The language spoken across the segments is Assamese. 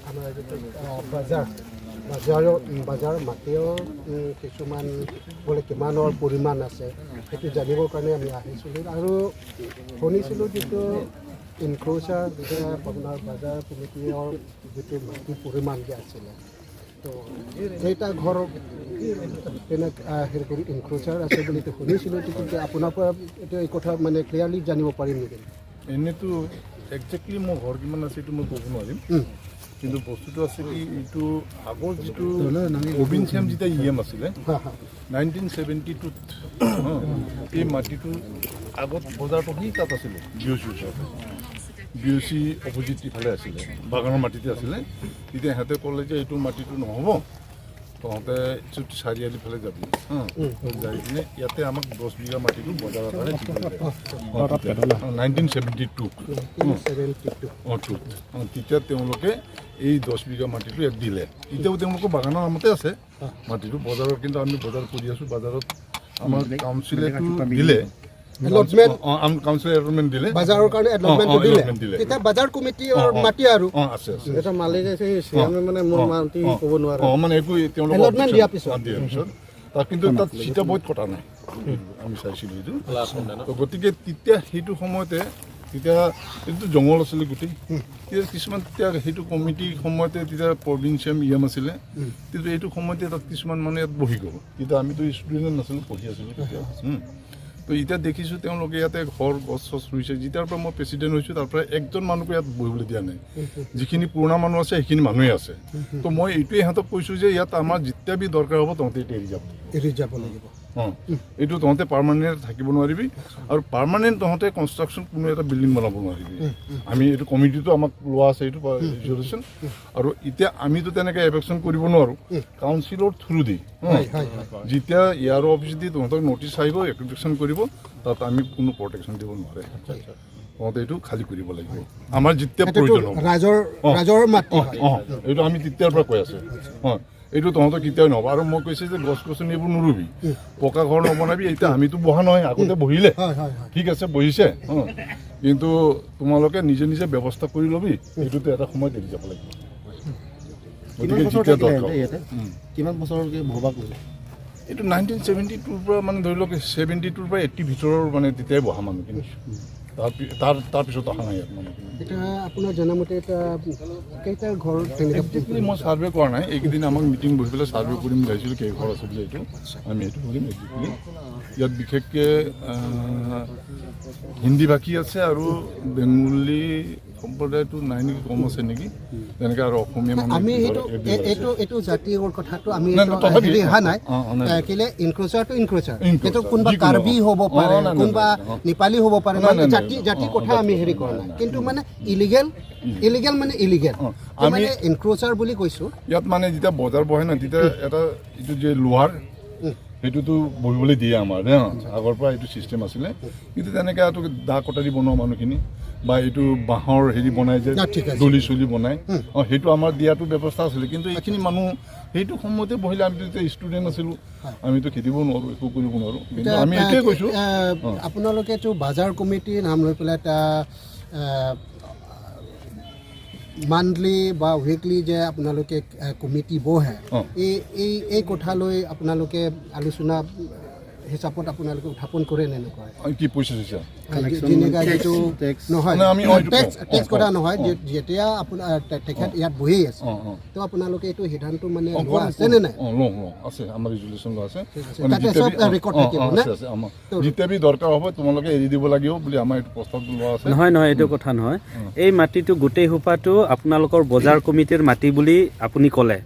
আমাৰ যিটো বজাৰ বজাৰৰ বজাৰ মাটিৰ কিছুমান বোলে কিমানৰ পৰিমাণ আছে, সেইটো জানিবৰ কাৰণে আমি আহিছিলোঁ। আৰু শুনিছিলোঁ যিটো ইনক্ৰ'চাৰ, যিটো আপোনাৰ বজাৰ কমিটিৰ যিটো মাটিৰ পৰিমাণ যে আছিলে, তো কেইটা ঘৰ তেনেকৈ হেৰি কৰি ইনক্ৰ'চাৰ আছে বুলি শুনিছিলোঁ। কিন্তু আপোনাৰ পৰা এইটো এই কথা মানে ক্লিয়াৰলি জানিব পাৰিম নেকি? এনেইতো একজেক্টলি মোৰ ঘৰ কিমান আছে এইটো মই ক'ব নোৱাৰিম। কিন্তু বস্তুটো আছে কি, এইটো আগৰ যিটো প্ৰবীণ শ্যাম যেতিয়া ইএম আছিলে হা হা 1972ত, এই মাটিটো আগত বজাৰটো সেই তাত আছিলে, বিঅ'চি ওচৰতে, বিঅ'চি অপজিট ইফালে আছিলে, বাগানৰ মাটিতে আছিলে। তেতিয়া সিহঁতে ক'লে যে এইটো মাটিটো নহ'ব, তহঁতে এইটো চাৰিআলি ফালে যাবি। হা, যাই কিনে ইয়াতে আমাক 10 বিঘা মাটিটো বজাৰৰ কাৰণে 1972। 72। অঁ, টুত। অঁ, তেতিয়া তেওঁলোকে এই 10 বিঘা মাটিটো ইয়াত দিলে। এতিয়াও তেওঁলোকৰ বাগানৰ নামতে আছে মাটিটো বজাৰৰ, কিন্তু আমি বজাৰ কৰি আছোঁ। বজাৰত আমাৰ কাউন্সিলেটো দিলে। এলটমেণ্ট। অঁ, কাউন্সিলে এলটমেণ্ট দিলে। বজাৰৰ কাৰণে এলটমেণ্টটো দিলে। Allotment দিলে। তেতিয়া বজাৰ কমিটিৰ মাটি আৰু অঁ, আছে আছে। এটা মালিক আছে, শ্যামে মানে মোৰ মাটি ক'ব নোৱাৰে। অঁ, মানে একো তেওঁলোকৰ Allotment দিয়াৰ পিছত। অঁ, দিয়াৰ পিছত তাত, কিন্তু তাত চিতাবৈত কটা নাই, আমি চাইছিলোঁ এইটো। তো গতিকে তেতিয়া সেইটো সময়তে, তেতিয়া এইটো জংঘল আছিলে গোটেই। তেতিয়া কিছুমান, তেতিয়া সেইটো কমিটিৰ সময়তে, তেতিয়া প্ৰবীণ শ্যাম ইএম আছিলে, তেতিয়া এইটো সময়তে তাত কিছুমান মানুহ ইয়াত বহি গ'ল। তেতিয়া আমিতো ষ্টুডেণ্ট নাছিলোঁ, পঢ়ি আছিলোঁ তেতিয়া। তো এতিয়া দেখিছোঁ তেওঁলোকে ইয়াতে ঘৰ গছ চছ ৰুইছে। যেতিয়াৰ পৰা মই প্ৰেচিডেণ্ট হৈছোঁ, তাৰ পৰা একজন মানুহকো ইয়াত বহিবলৈ দিয়া নাই। যিখিনি পুৰণা মানুহ আছে, সেইখিনি মানুহেই আছে। তো মই এইটোৱে সিহঁতক কৈছোঁ যে ইয়াত আমাৰ যেতিয়া বি দৰকাৰ হ'ব, তহঁতে এতিয়া এৰি যাব। এৰি যাব লাগিব। অঁ, এইটো তহঁতে পাৰ্মানেণ্ট থাকিব নোৱাৰিবি আৰু পাৰ্মানেণ্ট তহঁতে কনষ্ট্ৰাকশ্যন কোনো এটা বিল্ডিং বনাব নোৱাৰিবি। আমি এইটো কমিটিটো আমাক লোৱা আছে এইটো ৰিজলিউশ্যন। আৰু এতিয়া আমিতো তেনেকৈ এভিকশ্যন কৰিব নোৱাৰোঁ, কাউন্সিলৰ থ্ৰু দি হয় হয় হয় যেতিয়া ইয়াৰ অফিচ দি তহঁতক নটিচ আহিব, এভিকশ্যন কৰিব, তাত আমি কোনো প্ৰটেকশ্যন দিব নোৱাৰে। তহঁতে এইটো খালী কৰিব লাগিব আমাৰ যেতিয়া সেইটোতো প্ৰয়োজন হ'ব। ৰাজৰ ৰাজৰ মাটি হয়। অঁ, এইটো আমি তেতিয়াৰ পৰা কৈ আছোঁ। অঁ, এইটো তহঁতৰ কেতিয়াও নহ'ব। আৰু মই কৈছে যে গছ গছনি এইবোৰ নুৰুবি, পকা ঘৰ নবনাবি। এতিয়া আমিতো বহা নহয়, আগতে বহিলে। হয় হয় হয় ঠিক আছে, বহিছে। অঁ, কিন্তু তোমালোকে নিজে নিজে ব্যৱস্থা কৰি ল'বি। এইটোতো এটা সময়ত এৰি যাব লাগিব। গতিকে কিমান বছৰ যেতিয়া থাকিলে দৰকাৰ সিহঁতে ইয়াতে? কিমান বছৰলৈকে বসবাস কৰিলে? এইটো 1972ৰ পৰা, মানে ধৰি লওক 72ৰ পৰা 80 ভিতৰৰ, মানে তেতিয়াই বহা মানুহখিনি। তাৰপিছত অহা নাই ইয়াত মানুহখিনি। এতিয়া আপোনাৰ জনামতে এতিয়া কেইটা ঘৰ তেনেকৈ? একজেক্টলি মই ছাৰ্ভে কৰা নাই। এইকেইদিন আমাক মিটিং বহি পেলাই ছাৰ্ভে কৰিম বুলি ভাবিছিলোঁ, কেইঘৰ আছে বুলি। এইটো আমি সেইটো কৰিম একজেক্টলি। ইয়াত বিশেষকৈ হিন্দী ভাষী আছে আৰু বেংগলী সম্প্ৰদায়টো নাই নেকি, কম আছে নেকি তেনেকৈ। আৰু অসমীয়া মানুহ আমি এক সেইটো দুঘৰ, এক দুঘৰ আছে। এইটো জাতিৰ কথাটো আমি নাই, এইটো নাই, তথাপি হেৰি অহা নাই। অ, নাই। কেলে ইনক্ৰচাৰটো ইনক্ৰচাৰ, Encroacher, সেইটো কোনোবা যিকোনো, কাৰ্বি হ'ব পাৰে, নাই, নাই, কোনোবা নাই, অ। নেপালী হ'ব পাৰে। নাই, মানে নাই, নাই, জাতি জাতিৰ কথা জাতি আমি কথা হেৰি কৰা নাই, নাই। নাই। কিন্তু মানে ইলিগেল, ইলিগেল মানে ইলিগেল। মানে ইনক্ৰচাৰ বুলি কৈছোঁ। ইয়াত মানে যেতিয়া বজাৰ বহে ন, তেতিয়া এটা এইটো যে লোহাৰ সেইটোতো বহিবলৈ দিয়ে আমাৰ ন, আগৰ পৰা এইটো চিষ্টেম আছিলে। কিন্তু তেনেকৈ এইটো দা কটাৰী বনোৱা মানুহখিনি বা এইটো বাঁহৰ হেৰি বনাই যে না, ঠিক আছে। দলি চলি বনাই, অঁ, সেইটো আমাৰ দিয়াটো ব্যৱস্থা আছিলে। কিন্তু এইখিনি মানুহ সেইটো সময়তে বহিলে, আমিতো তেতিয়া ষ্টুডেণ্ট আছিলোঁ, আমিতো খেদিব নোৱাৰোঁ, একো কৰিব নোৱাৰোঁ। কিন্তু এতিয়া আমি এইটোৱে কৈছোঁ। আপোনালোকেতো বজাৰ কমিটিৰ নাম লৈ পেলাই এটা মান্থলি বা উইকলি যে আপোনালোকে কমিটি বহে, এই কথা লৈ আপোনালোকে আলোচনা হিচাপত আপোনালোকে উত্থাপন কৰে নে নকৰে? কি পইচা চইচা? যেনেকা যিটো tax। নহয়, নাই, আমি এইটো টেক্স কওঁ। টেক্স কথা নহয়। যেতিয়া আপোনাৰ তেখেত ইয়াত বহি আছে, তো আপোনালোকে এইটো সিদ্ধান্ত মানে লোৱা আছে নে নাই? অঁ, লওঁ লওঁ, আছে, আমাৰ ৰিজলিউশ্যন লোৱা আছে। ঠিক আছে। মানে তাতে যেতিয়া চব ৰেকৰ্ড থাকিব নে? আছে আছে। আমাৰ যেতিয়া বি দৰকাৰ হ'ব, তোমালোকে এৰি দিব লাগিব বুলি আমাৰ এইটো প্ৰস্তাৱটো লোৱা আছে। নহয় নহয়, এইটো কথা নহয়। এই মাটিটো গোটেই সোপাটো আপোনালোকৰ বজাৰ কমিটিৰ মাটি বুলি আপুনি ক'লে।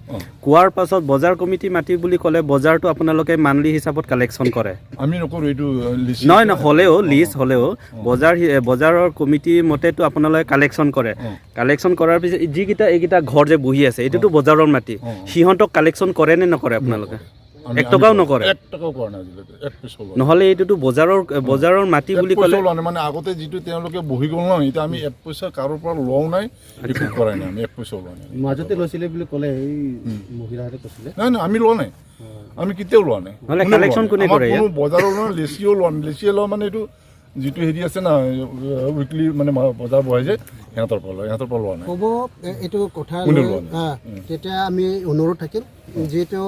কোৱাৰ পাছত বজাৰ কমিটি মাটি বুলি ক'লে, বজাৰটো আপোনালোকে মান্থলি হিচাপত কালেকশ্যন কৰে? আমি নকৰোঁ এইটো লিচি। নহয় নহয়, হ'লেও লিজ হ'লেও বজাৰৰ কমিটিৰ মতেতো আপোনালোকে কালেকশ্যন কৰে। কালেকশ্যন কৰাৰ পিছত যিকেইটা এইকেইটা ঘৰ যে বহি আছে, এইটোতো বজাৰৰ মাটি, সিহঁতক কালেকশ্যন কৰে নে নকৰে আপোনালোকে? এক টকাও নকৰে? এক টকাও কৰা নাই আজিলৈকে, এক পইচাও লোৱা নাই। নহ'লে এইটোতো বজাৰৰ মাটি এক বুলি ক'লে পইচাও লোৱা নাই। মানে আগতে যিটো তেওঁলোকে বহি গ'ল ন, এতিয়া আমি এক পইচা কাৰোৰ পৰা লোৱাও নাই, একো কৰাই নাই। আমি এক পইচাও লোৱা নাই। মাজতে লৈছিলে বুলি ক'লে, এই মহিলাহঁতে কৈছিলে। নাই নাই, আমি লোৱা নাই, আমি কেতিয়াও লোৱা নাই। নহ'লে কোনেও লোৱা collection নাই। কোনে আমাৰ কৰে কোনো ইয়াত? বজাৰৰ লোৱা নাই, লেচিও লোৱা নাই। লেচিয়ে লোৱা মানে এইটো যিটো হেৰি আছে না, উইকলি মানে বজাৰ বহাই যে, সিহঁতৰ পৰা লয়, সিহঁতৰ পৰা লোৱা নাই। ক'ব এইটো কথা কোনেও লৈ, লোৱা নাই। তেতিয়া আমি অনুৰোধ থাকিল, যিহেতু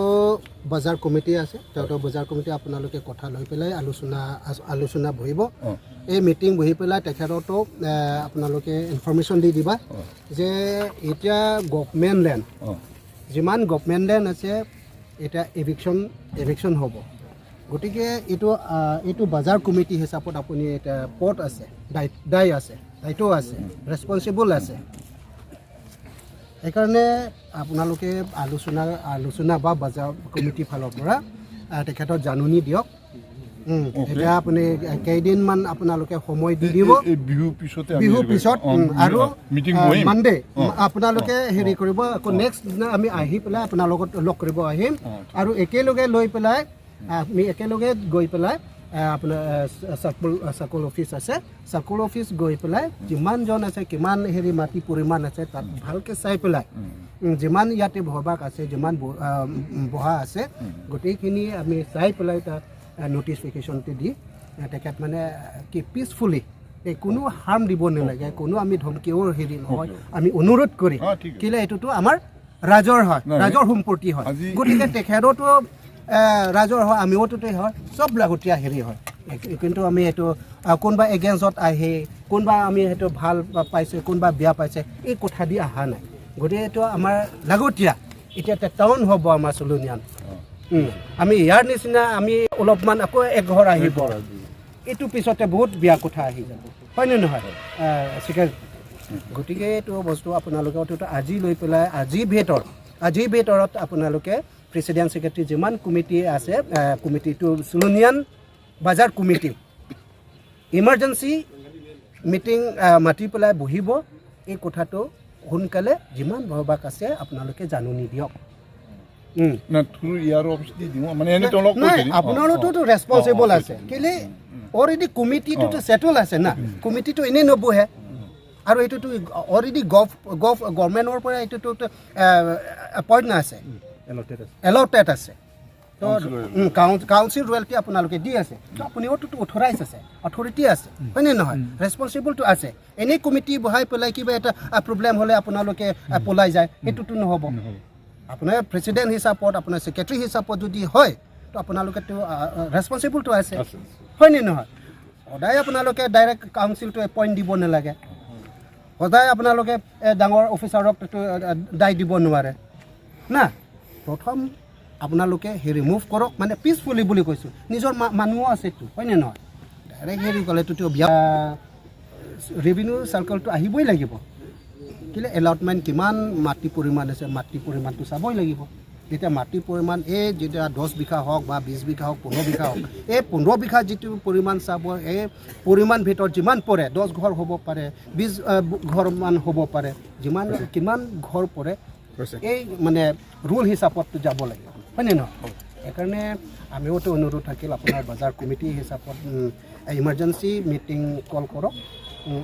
বজাৰ কমিটি আছে, তেওঁলোকৰ বজাৰ কমিটি আপোনালোকে কথা লৈ পেলাই আলোচনা বহিব। এই মিটিং বহি পেলাই তেখেততো আপোনালোকে ইনফৰ্মেশ্যন দি দিবা যে এতিয়া গভমেণ্ট লেণ্ড, যিমান গভমেণ্ট লেণ্ড আছে, এতিয়া এভিকশ্যন হ'ব। গতিকে এইটো বজাৰ কমিটি হিচাপত আপুনি এটা পদ আছে, দায় আছে, দায়িত্ব আছে, ৰেচপনচিবল আছে। সেইকাৰণে আপোনালোকে আলোচনা বা বজাৰ কমিটিৰ ফালৰ পৰা তেখেতক জাননী দিয়ক। এতিয়া আপুনি কেইদিনমান আপোনালোকে সময় দি দিব। এই বিহুৰ পিছতে আমি বিহুৰ পিছত আৰু মিটিং বহিম। মানডে আপোনালোকে হেৰি কৰিব। আকৌ নেক্সট দিনা আমি আহি পেলাই আপোনাৰ লগত লগ কৰিব আহিম আৰু একেলগে লৈ পেলাই আমি একেলগে গৈ পেলাই আপোনাৰ চাৰ্কল অফিচ আছে, চাৰ্কল অফিচ গৈ পেলাই যিমানজন আছে, কিমান হেৰি মাটি পৰিমাণ আছে, তাত ভালকৈ চাই পেলাই যিমান ইয়াতে বসবাস আছে, যিমান বহা আছে, গোটেইখিনি আমি চাই পেলাই তাত নটিফিকেশ্যনটো দি তেখেত মানে কি পিচফুলি, এই কোনো হাৰ্ম দিব নালাগে, কোনো আমি ধমকিও হেৰি নহয়, আমি অনুৰোধ কৰি ঠিক আছে। কেলে এইটোতো আমাৰ ৰাজৰ হয়, নাই, ৰাজৰ সম্পত্তি হয়। গতিকে তেখেততো ৰাজৰ হয়, আমিওটোতে হয়, চব লাগতীয়া হেৰি হয়। কিন্তু আমি এইটো কোনোবা এগেইনষ্টত আহি, কোনোবা আমি সেইটো ভাল পাইছে, কোনোবা বেয়া পাইছে, এই কথা দি অহা নাই। গতিকে এইটো আমাৰ লাগতীয়া, এতিয়া এটা টাউন হ'ব আমাৰ চলনীয়ান। আমি ইয়াৰ নিচিনা আমি অলপমান আকৌ এঘৰ আহিব, এইটো পিছতে বহুত বেয়া কথা আহি যাব, হয়নে নহয়? গতিকে এইটো বস্তু আপোনালোকে অন্ততঃ আজি লৈ পেলাই আজিৰ ভিতৰত আপোনালোকে প্ৰেচিডেণ্ট, ছেক্ৰেটাৰী, যিমান কমিটি আছে, কমিটিটো চলনীয়ান বজাৰ কমিটি ইমাৰ্জেঞ্চি মিটিং মাতি পেলাই বহিব। এই কথাটো সোনকালে যিমান বহবাস আছে আপোনালোকে জাননী দিয়ক। না, থ্ৰু ইয়াৰ অফিচ দি দিওঁ, মানে এনে তেওঁলোক কৈ নাই, থৈ দিম। আপোনালোকতো ৰেচপনচিবল আছে। কেলে অলৰেডি কমিটিটোতো ছেটেল আছে না, কমিটিটো এনেই নবহে। আৰু এইটোতো অলৰেডি গভ গভ গভৰ্ণমেণ্টৰ পৰা এইটোতো এপইণ্ট আছে, এলটেড আছে। তো কাউন্সিল ৰয়েলটি আপোনালোকে দি আছে, তো আপুনিওতো অথৰাইজ আছে, অথৰিটি আছে, হয়নে নহয়? ৰেচপনচিবলটো আছে। এনেই কমিটি বহাই পেলাই কিবা এটা প্ৰব্লেম হ'লে আপোনালোকে পলাই যায়, সেইটোতো নহ'ব। আপোনাৰ প্ৰেচিডেণ্ট হিচাপত, আপোনাৰ ছেক্ৰেটাৰী হিচাপত যদি হয়, তো আপোনালোকেতো ৰেচপনচিবলটো আছে, হয়নে নহয়? সদায় আপোনালোকে ডাইৰেক্ট কাউন্সিলটো এপইণ্ট দিব নালাগে, সদায় আপোনালোকে ডাঙৰ অফিচাৰক দায় দিব নোৱাৰে না। প্ৰথম আপোনালোকে হেৰি মুভ কৰক, মানে পিচফুলি বুলি কৈছোঁ। নিজৰ মানুহো আছেতো, হয়নে নহয়? ডাইৰেক্ট হেৰি ক'লেতো বিয়া ৰেভিনিউ চাৰ্কলটো আহিবই লাগিব। কেলে এলটমেণ্ট কিমান মাটি পৰিমাণ আছে, মাটি পৰিমাণটো চাবই লাগিব। যেতিয়া মাটিৰ পৰিমাণ এই যেতিয়া 10 বিঘা হওক বা 20 বিঘা হওক, 15 বিঘা হওক, এই 15 বিঘা যিটো পৰিমাণ চাব, এই পৰিমাণ ভিতৰত যিমান পৰে, 10 ঘৰ হ'ব পাৰে, 20 ঘৰমান হ'ব পাৰে, যিমান কিমান ঘৰ পৰে, এই মানে ৰুল হিচাপততো যাব লাগিব, হয়নে নহয়? সেইকাৰণে আমিওতো অনুৰোধ থাকিল, আপোনাৰ বজাৰ কমিটি হিচাপত ইমাৰ্জেঞ্চি মিটিং কল কৰক,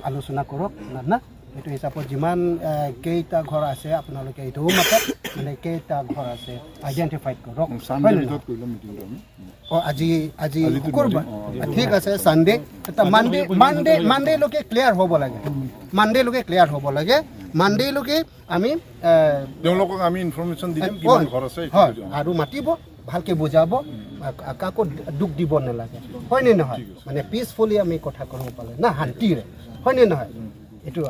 আলোচনা কৰক না না সেইটো হিচাপত যিমান কেইটা ঘৰ আছে আপোনালোকে এইটোও মাতক, মানে কেইটা ঘৰ আছে আইডেণ্টিফাইড কৰক, হয় চানডে নে নহয়? ভিতৰত কৰি ল'ম মিটিংটো আমি। অঁ, আজি আজি আজিতো শুকুৰবাৰ। নোৱাৰিম, অঁ। ঠিক আছে, ছানডে, মানডে মানডে মানডেলৈকে ক্লিয়াৰ হ'ব লাগে, মানডেলৈকে ক্লিয়াৰ হ'ব লাগে। মানডেলৈকে আমি তেওঁলোকক আমি ইনফৰমেশ্যন দি দিম কিমান ঘৰ আছে এইটো হয় দি দিম। আৰু মাতিব, ভালকে বুজাব, কাকো দুখ দিব নালাগে, হয়নে নহয়? মানে পিচফুলি আমি কথা ক'ব পালে না, শান্তিৰে, হয়নে নহয়? এইটো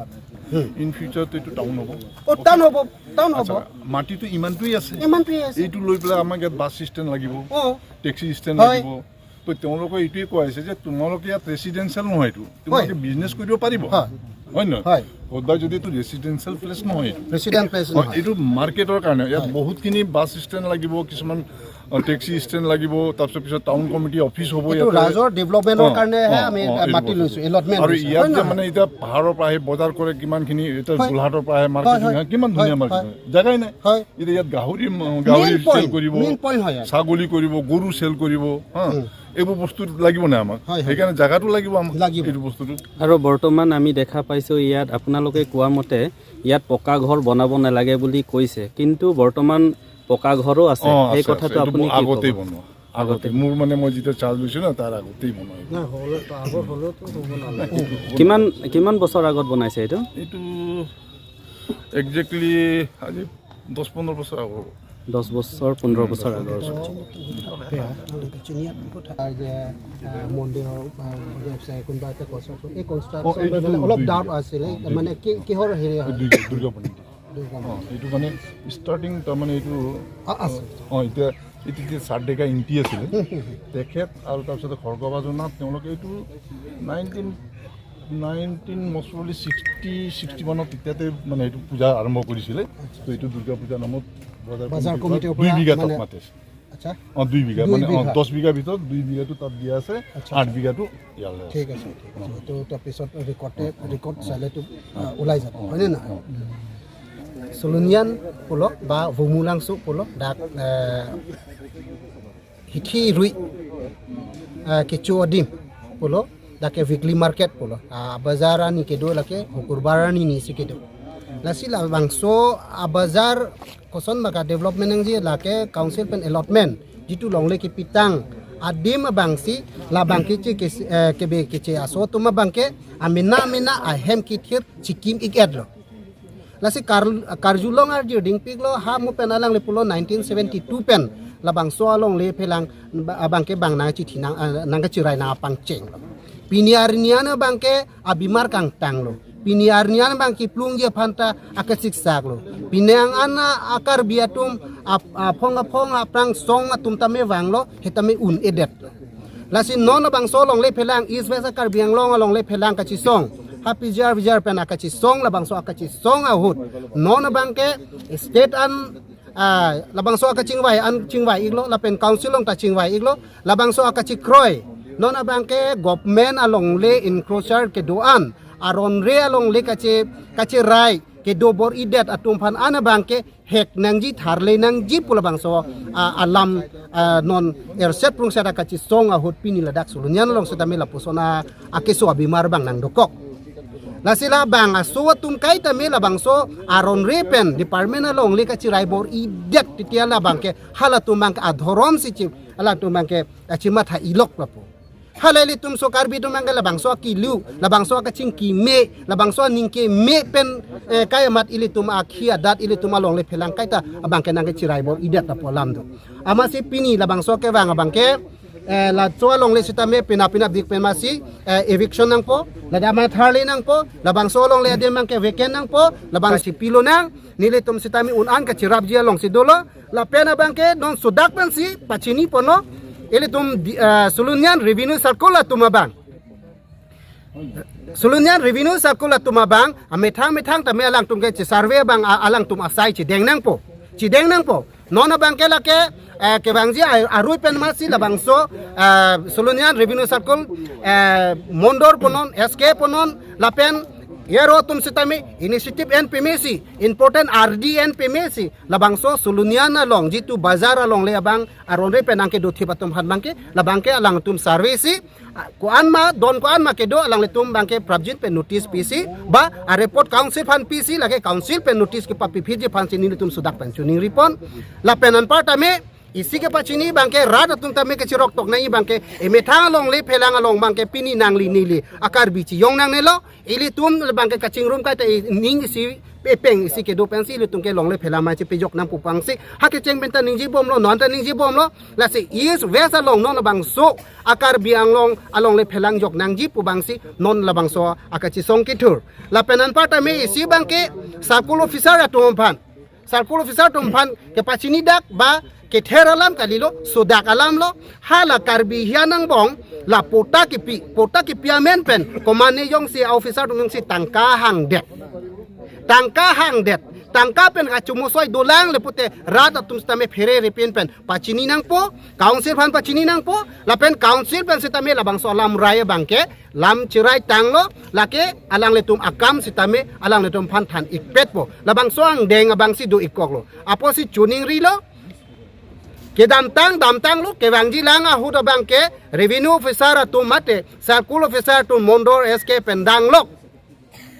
ইন ফিউচাৰটো এইটো টাউন হ'ব। অ, টাউন হ'ব, টাউন হ'ব। আচ্ছা, মাটিটো ইমানটোৱেই আছে। ইমানটোৱে আছে। এইটো লৈ পেলাই আমাক ইয়াত বাছ ষ্টেণ্ড লাগিব, টেক্সি ষ্টেণ্ড লাগিব। তো তেওঁলোকে এইটোৱে কৈ আছে যে তোমালোকে ইয়াত ৰেচিডেঞ্চিয়েল নহয়, এইটো তোমালোকে বিজনেছ কৰিব পাৰিব, হয় নহয়? হয়। ক'তবা যদি এইটো ৰেচিডেঞ্চিয়েল প্লেচ নহয় এইটো। ৰেচিডেণ্ট প্লেচ নহয়। এইটো মাৰ্কেটৰ কাৰণে ইয়াত বহুতখিনি বাছ ষ্টেণ্ড লাগিব, কিছুমান টেক্সি ষ্টেণ্ড লাগিব, তাৰপিছত পিছত টাউন কমিটি অফিচ হ'ব এইটো ইয়াতে। ৰাজৰ ডেভেলপমেণ্টৰ কাৰণেহে আমি এইটো মাটি বস্তুটো। লৈছোঁ, এলটমেণ্ট। আৰু ইয়াত যে মানে এতিয়া পাহাৰৰ পৰা আহি বজাৰ কৰে কিমানখিনি, এতিয়া গোলাঘাটৰ পৰা আহে মাৰ্কেটিং হয়, হয়, কিমান ধুনীয়া মাৰ্কেট হয়, জেগাই নাই। এতিয়া ইয়াত গাহৰি চেল পইণ্ট, কৰিব, মেইন পইণ্ট হয় ইয়াত। ছাগলী কৰিব, গৰু চেল কৰিব, হা, এইবোৰ বস্তু লাগিব নাই আমাক? হয়, হয়। সেইকাৰণে জেগাটো লাগিব আমাক। লাগিব। এইটো বস্তুটো। আৰু বৰ্তমান আমি দেখা পাইছোঁ ইয়াত আপোনালোকে কোৱা মতে ইয়াত পকা ঘৰ বনাব নালাগে বুলি কৈছে, কিন্তু বৰ্তমান পকা ঘৰো আছে। অঁ, সেই আছে, কথাটো আছে। এইটো আপুনি কি আগতেই ক'ব? বনোৱা। আগতে মোৰ মানে মই যেতিয়া চাৰ্জ লৈছোঁ না, তাৰ আগতেই বনোৱা এইটো। নাই, হ'লে আগত হ'লেওতো হ'ব নালাগে। কিমান কিমান বছৰ আগত বনাইছে এইটো? এইটো একজেক্টলি আজি 10-15 বছৰ আগৰ হ'ব। 10 বছৰ, 15 বছৰ আগৰ। যে মন্দিৰৰ বা কোনোবা এটা কনষ্ট্ৰাকশ্যন, এই অ, কনষ্ট্ৰাকশ্যন এইটোতো অলপ দুই ডাউট আছিলে, মানে কি কিহৰ হেৰি হয়? দুৰ্গা মন্দিৰ। অঁ, এইটো মানে ষ্টাৰ্টিং তাৰমানে এইটো আছে। অঁ, এতিয়া এইটো যে চাৰডেকা ইংটি আছিলে তেখেত আৰু তাৰপিছতে খৰ্গবাজনাথ, তেওঁলোকে এইটো 19 19 মষ্ট প্ৰবলি 60-61ত তেতিয়াতে মানে এইটো পূজা আৰম্ভ কৰিছিলে। তো এইটো দুৰ্গা পূজা নামত বজাৰ বজাৰ কমিটিৰ কমিটিৰ পৰা 2 পৰা বিঘা তাত মানে- মাটি আছে। আচ্ছা। অঁ, 2 বিঘা। 2 মানে অঁ। বিঘা। 10 বিঘাৰ ভিতৰত 2 বিঘাটো তাত দিয়া আছে, 8 বিঘাটো ইয়ালৈ আছে। ঠিক আছে, ঠিক আছে। এইটো তাৰপিছত ৰেকৰ্ড চালেতো ওলাই যাব, হয়নে নহয়? চলুনিয়ান পোল বা ভুমুলাংচু পোল ডাক হিথি ৰুই কেচু অদিম পোল ডাকে উইকলি মাৰ্কেট পোল বাজাৰানি কেদো লাকে শুকুৰবাৰানি নিছি কেদো lasi la bangso a bazar koson maka development ang ji lake council pen allotment jitu longle ki pitang adim bangsi la bangki chi ke ke be ke che aso tuma bangke amina amina ahem ki thir chikim ik edlo lasi kar karjulong ar ji ding pik lo ha mu pen alang le pulo 1972 pen la bangso along le phelang bangke bang na chi thinang nang ka chirai na pang cheng lo piniar niana bangke abimar kang tang lo piniar nian bang ki plung je phanta akasik sak lo pinang ana akar biatum phong phong aprang song atum tame wang lo hetame un edet lo lasi non bang so long le phelang is west akar biang long along le phelang ka chi song happy jar jar pen akachi song la bang so akachi song ahut non bang ke state an labang so akaching wai an chingwai iglo la pen council long ta chingwai iglo labang so akachi kroi non abang ke government along le enclosure ke doan aron re along le kache kache rai ke do bor idet atum phan ana bang ke hek nangji tharle nangji pula bang so alam non erset prung sada kachi song ahut pini ladak sulunyan long seta mela pusona akeso abimar bang nang dokok lasila bang aso tum kai ta mela bang so aron repen department along le kachi rai bor idet titia la bang ke hala tum bang adhorom si chi ala tum bang ke achima tha ilok lapo halali tum so karbi tum bang la bang so ki lu la bang so ka ching ki me la bang so ning ke me pen kai mat ili tum akhia dat ili tum along le phelang kai ta bang ke nang ke chirai bor idet ta polam do ama si pini la bang so ke bang bang ke la choa long le sita me pina pina dik pen masi eviction nang po la dama tharle nang po la bang so long le adem mang ke vacant nang po la bang si pilo nang nile tum sita mi un an ka chirap jia long si dolo la pena bang ke non sudak pen si pachini pono ele tum sulunyan revenue circle la tumabang sulunyan revenue circle la tumabang amethang methang tame alang tum ke survey bang alang tum asai chi deng nang po chi deng nang po non bang ke la ke ke bang ji arui pen ma si la bang so sulunyan revenue circle mondor ponon sk ponon la pen yero tum sitami initiative and PMC important RD and PMC labangso sulunian along jitu bazar along le abang aron re penang ke dothi patum han bangke labangke alang tum survey si ko an ma don ko an ma ke do alang le tum bangke prabjit pe notice PC ba a report council phan PC lage council pe notice ke pa PPG phan si ni tum sudak pen chuning ripon la penan part ame isi ke pachini bangke rat tum tame ke chirok tok nai bangke e methang along le phelang along bangke pini nang li ni li akar bichi yong nang ne lo ili tum le bangke kaching rum ka te ning si pe peng si ke do pen si li tum ke long le phelang ma chi pe jok nam pu pang si ha ke cheng ben ta ning ji bom lo non ta ning ji bom lo la si is west along non bang so akar biang long along le phelang jok nang ji pu bang si non la bang so akachi song ki thur la penan pa ta me isi bangke circle officer atum phan circle officer tumfan ke pachini dak ba ke ther alam kalilo sodak alam lo hala karbi hianang bong la pota ki pi pota ki piamen pen komane yong si officer tum si tangka hang det tangka hang det tangka pen ka chumusoi dolang le pute rat tum stame phere repin pen pachini nang po council phan pachini nang po la pen council pen sitame la bang so lam rai bangke lam chirai tang lo lake alang le tum akam sitame alang le tum phan than ikpet po la bang so ang deng abang si do ikok lo apo si chuning ri lo ke damtang damtang lo ke wangji langa hu da bang ke revenue officer tu mate circle officer tu mondor sk pendang lo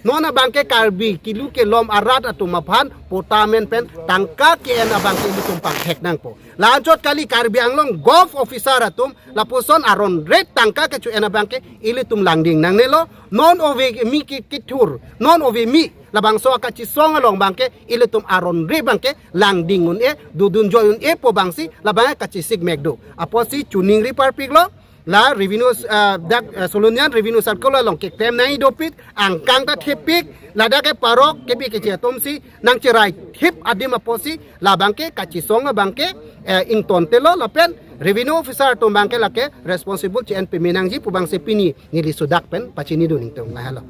Non abangke Karbi kilu ke lom arat atum aphan potamen pen tangka ke en abangke ilitum pang hek nang po. Lanjut kali Karbi Anglong golf officer atum lapuson aron red tangka ke chu en abangke ilitum langding nang nelo non ove mi ki kitur non ove mi labang so ka chi song along bangke ilitum aron re bangke langding un e dudun joy un e po bangsi labang ka chi sig mekdo aposi chuning ri par piglo la revenue dak solonian revenue circle long ke claim nai dopit angkang ta thepik la da ke parok ke bi ke che tomsi nang che right hip adim aposi la bangke ka chi song bangke ing ton telo la pen revenue officer tom bangke la ke responsible che np menang ji pu bangse pini nili sudak pen pachini do ning tong la halo.